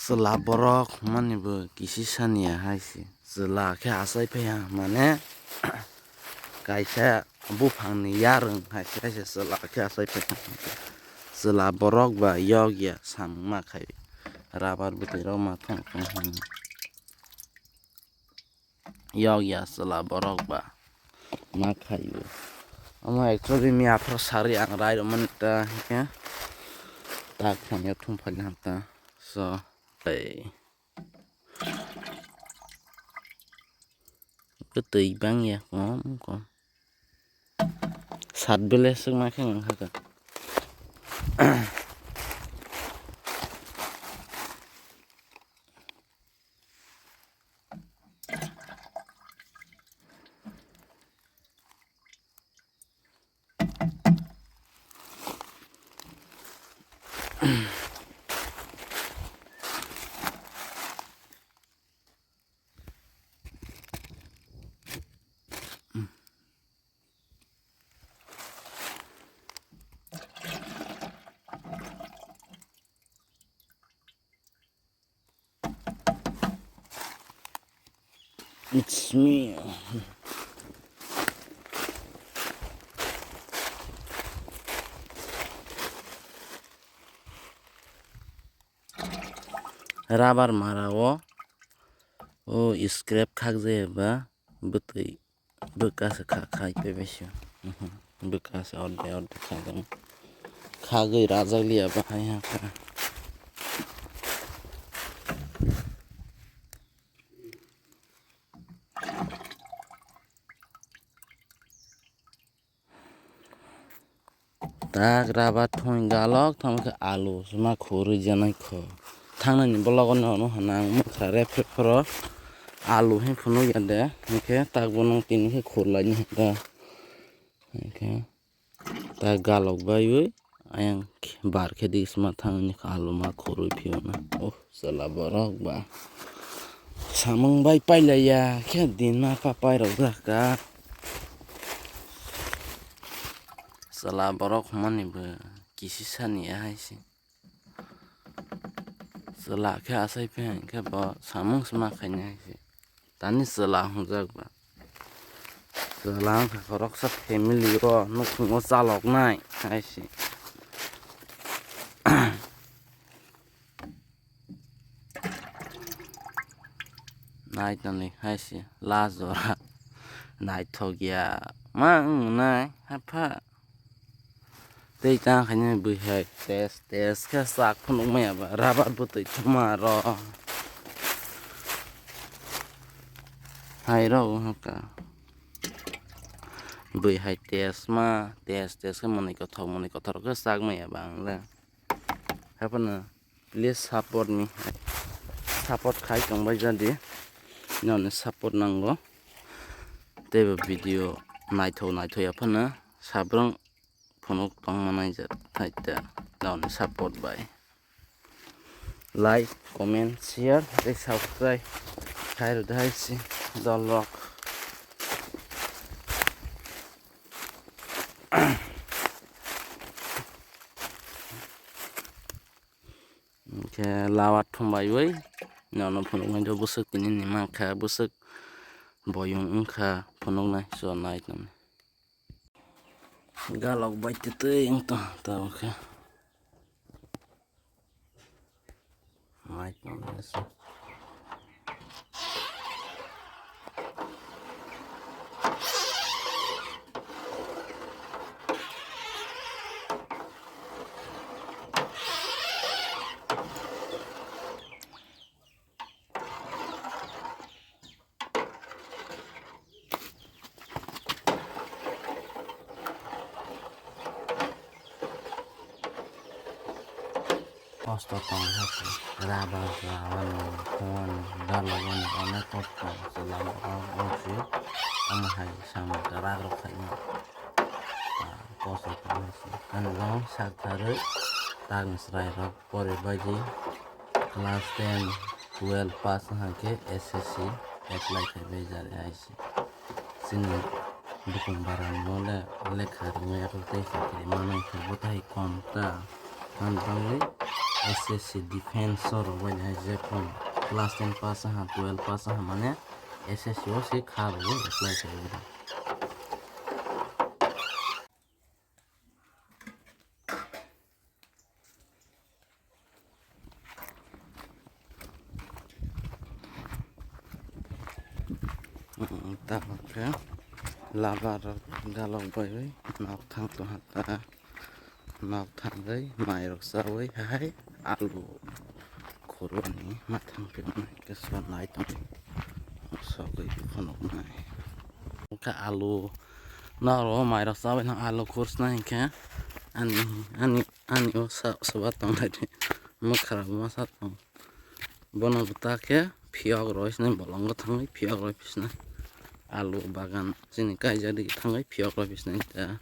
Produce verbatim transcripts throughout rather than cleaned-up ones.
Chwla borok hwnmani bo kisi saniya hai se. Chwla khe achai phaiya, mane, kaisa buphangni yarwng hai se, hai se chwla khe achai phaiya. Chwla borok ba yokya samung ma khai, rabar bwtwi rok ma thong thong hwn. Yokya chwla borok ba ma khaio. Omo actually mi aphro sarwi ang rai rwmani ta hwnkhe tak phone yo thum phai ham ta. So, tei twi bang ya kom kom. Sat bele swk ma khe wng kha ka. It's me. Rubber mara o, o scrap khakjaya ba bwtwi. Bwkha se kha khai pepesu. Bwkha se orde orde khajak. Khagwi rajak liya bahai ha kha. Tak rubber thwng galok thangma khe alu sima khurwi janai kho. Thangnani bologo no hwnwi hwnna ang mwkha rep rep phoro alu he phunuk ya de, hwnkhe tak bono tini khe khurlaini hwnkha. Hwnkhe tak galok baiwi ayang bar khe di sima thangni alu ma khurwi phiyokna. Oh, chwla borok ba samung bai pailaiya khe din ma pa pairok jak ka. Chwla borok hwnmani bo kisi saniya hai se. Chwla khe achai phai hwnkhe bo samung se ma khainai hai se. Tani chwla hwnjak ba. Chwla wngkha khoroksa family o nukhungo chaloknai hai se. Nai tongni hai se last jora naithok ya ma wngnai hapha. Tei ta khaini bwihai tes tes khe chak phunuk maya ba rubber bwtwi thuma ro. Hai ro wngkha bwihai tes ma tes tes khe mwnwi kothok mwnwi kothok khe chak maya ba ang le. Haphano please support me, support khai tongbai jadi, nini support nango. Teibo video naithok naithok ya phano sabrang phunuk tongma naijak thaita, nini support bai. Like, comment, share tei subscribe khai rwdi hai se dolrok. Hwnkhe lawa thumbai oi nono phunuknai do bwswk tini ni mankha bwswk boyong wngkha phunuknai so nai tongni. Galok bai twi twi wng tong tabukhe. Mic on this. Kosto tong hai se, rubber rawani, phungani, dalogani onek kosto tong se, lama o, o se, omo hai samung khe rak rok khaima, ah, kosto tong hai se. Ani jang sak tharwi takni chwrai rok pori bai di. Class ten, twelve pass wngkha khe S S C apply khai bai jari hai se. Chini bukung barani no le lekha rwmani abo tei chakri manwi khe bo tai kom ta. Ani bagwi S S C defense o rok bai hai je phone class ten pass aha, twelve pass aha mane S S C o se kha rwui apply khaio. Tabuk khe laba rok galok bai bai nok thang tongha ta. Nok thangwi mairok chawi hai alu khurwani ma thang phirnai khe swnai tongwi sogwi phunuknai. Wngkha alu norok mairok chawi no alu khursnai hinkhe ani ani ani o sa soba tongnai de mwkhra masa tong. Bono bwta khe phiyok roi sinai bolongo thangwi phiyok roi phisnai. Alu bagan chini kaijak digi thangwi phiyok roi phisnai ta.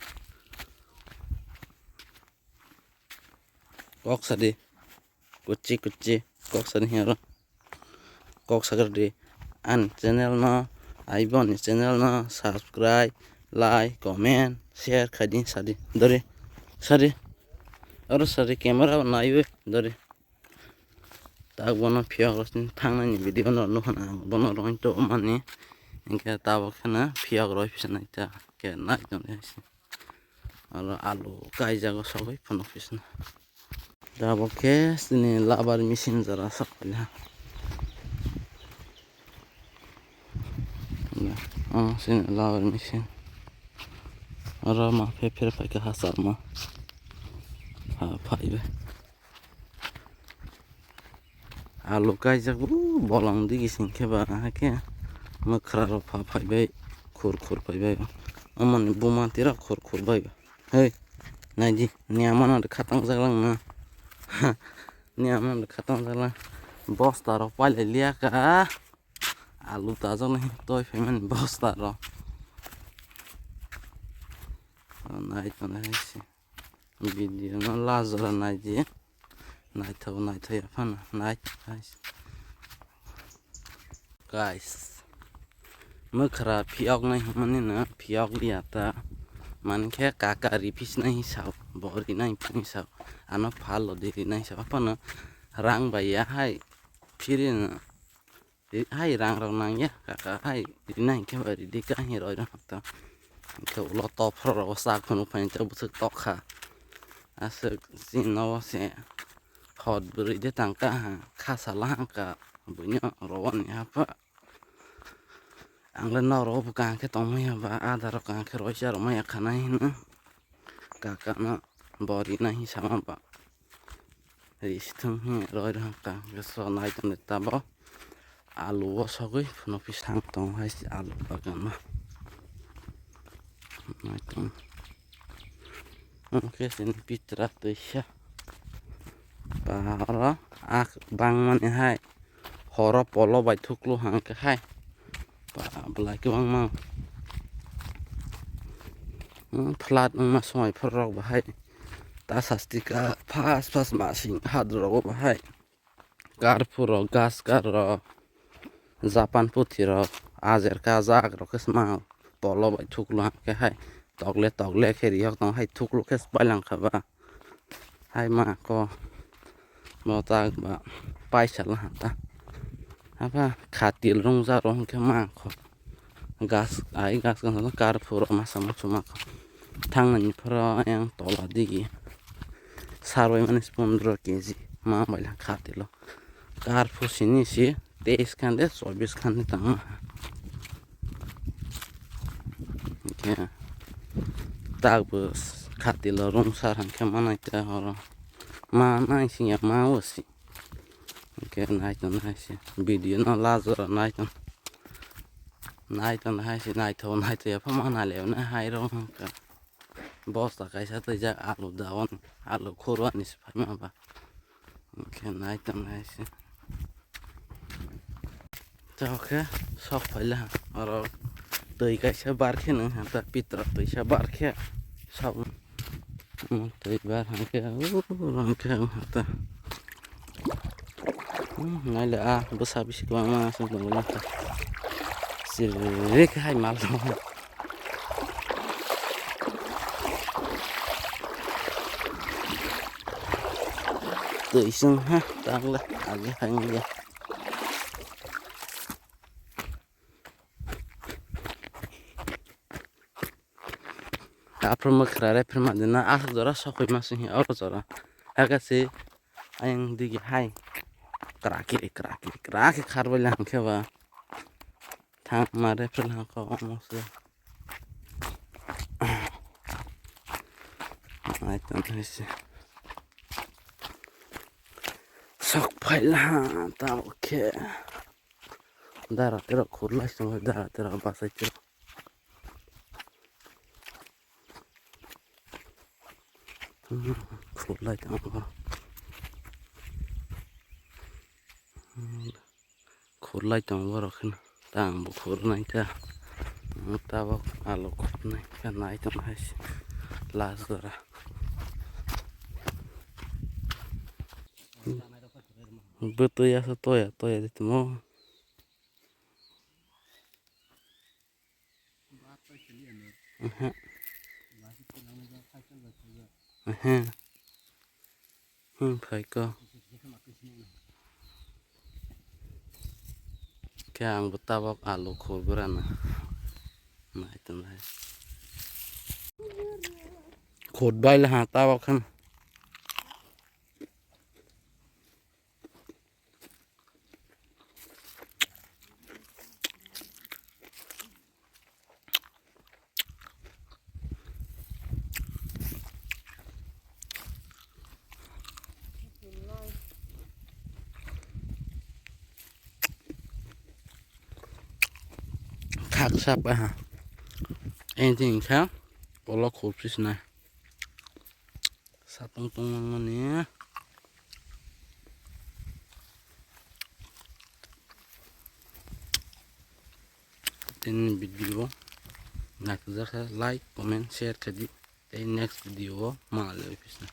Kok sadi. Kuchi kuchi. Kok sadi hero. Kok sagar di. An channel no. Aiboni channel no. Subscribe. Like. Comment. Share. Khaidi sadi. Dori. Sadi. Oro sadi camera naiwi. Dori. Tak bono phiyok rosni thangnani video no nukha na ang bono roin to mani. Hinkhe tabok kheno phiyok roi phisnai ta. Khe nai tongdi hai se. Oro alu kaijago sogwi phunuk phisna. Tabok khe chini labar machine jora sok pailha. Oh, chini labar machine. Oro ma phe pher phaikha hachal ma. Ha phaibai. Alu kaijak bo bolong digi sing khe ba hakhe mwkhra rok pha phaibai khur khur phaibai. Omoni buma tira khur khur bai. Hei, naidi, niya mano de khatang jak lang na. Niya mano de khatang jak lang. Bosta rok pailai liya ka. Alu tajak nai toi phaimani bosta rok. Nai tongnai hai se. Video no last jora naidi. Naithok naithok ya phano nai. Guys. Mwkhra phiyok nai hwnmani no phiyok liya ta. Mankhe kaka ri phisnai hisao. Bo rinai phung hisao. Ano phalo di rinai hisao. Aphano rang bai ya hai. Phiri no. Ri-, hai rang rok nang ya, kaka hai rina hinkhe ba ridi ka hin roi rok ta. Hinkhe ulo top phro rok sak phunuk phai hinkhe bwswk tok kha. Aswk chini nogo se hot bwrwi de tang ka ha, kha sala ha ka buino rogo ni hapha. Ang le norok bo kaham khe tong maya ba, ada rok kaham khe roi cha rok maya kha nai hino. Kaka no bo rina hin sama ba. Ri sithung hi roi rwkha, so nai tongdi tabok. Alu o sogwi phunukphi sang tong hai se alu bagan o. Nai tong. Omo khe chini pitra twisa. Ba oro ak bangmani hai. Horo polo bai thuklu hang khe hai. Ba belai kwbangma. Hmm, flat wngma somoi phor rok bahai. Ta sastika fast fast masing hadrogo bahai. Karphu rok, gas kar rok, Japan puthi rok, ajer kajak rok khe sma polo bai thuklu hang khe hai. Tokle tokle khe rihok tong hai thuklu khe bailang kha ba. Hai ma ko bo ta ba paisa la ta. Apa khatil rungja rong khe ma ko. Gas ai gas kan kar phuro masa muchuma ko. Thang ni phuro yang tola digi. Sarwai mani pondro K G ma bai la khatilo. Kar phu sini si teis khan de chobis khan de tang. Khe tak bo khatilo rung sar hang khe manai ta horo. Ma nai sing ya ma o si. Khe nai tong nai se. Video no last jora nai tong. Nai tong nai se, nai tho nai tho ya pha ma na le na hai rong hang ka. Bosta kaisa twijak alu daon, alu khurwani se phaima ba. Khe nai tong nai se. Chao khe sok phaila oro twi kaisa bar khe nang ha ta pitra twisa bar khe sabo. Twi bar hang khe oro hang khe ang ha ta. Hmm, naile a bwsa bisi kwbangma aswk tongo nang khe. Sirik hai mal tongo. Twi sung ha, tang le, agi hai ngi. Aphuru mwkhra re phirma dina, aswk jora sokoi ma sing hi oro jora. Hakhe se ayang digi hai. Kra kiri, kra kiri, kra khe kharbai lang khe ba. Thang ma re phir lang kho omo se. Ai tong hai se. Sok phai la ta okhe. Dara tero khur lai song dara tero basai tero. Khur lai tong bo. Khur lai tong bo rok kheno. Tang bo khur nai ta. Tabok alo khur nai ta nai tong hai se. Last gora. Bwtwi asa toya toya de timo. Aha. Aha. Hmm, phai ko. Khe ang bo tabok alu khur gurana. Nai tong nai. Khut bai le ha tabok khan. Khak sap aha. Engti wngkha ulo khopsi swnai. Satung tungmani. Tini video naikajak khe like, comment, share khe di. Tei next video o mangalwi phisna.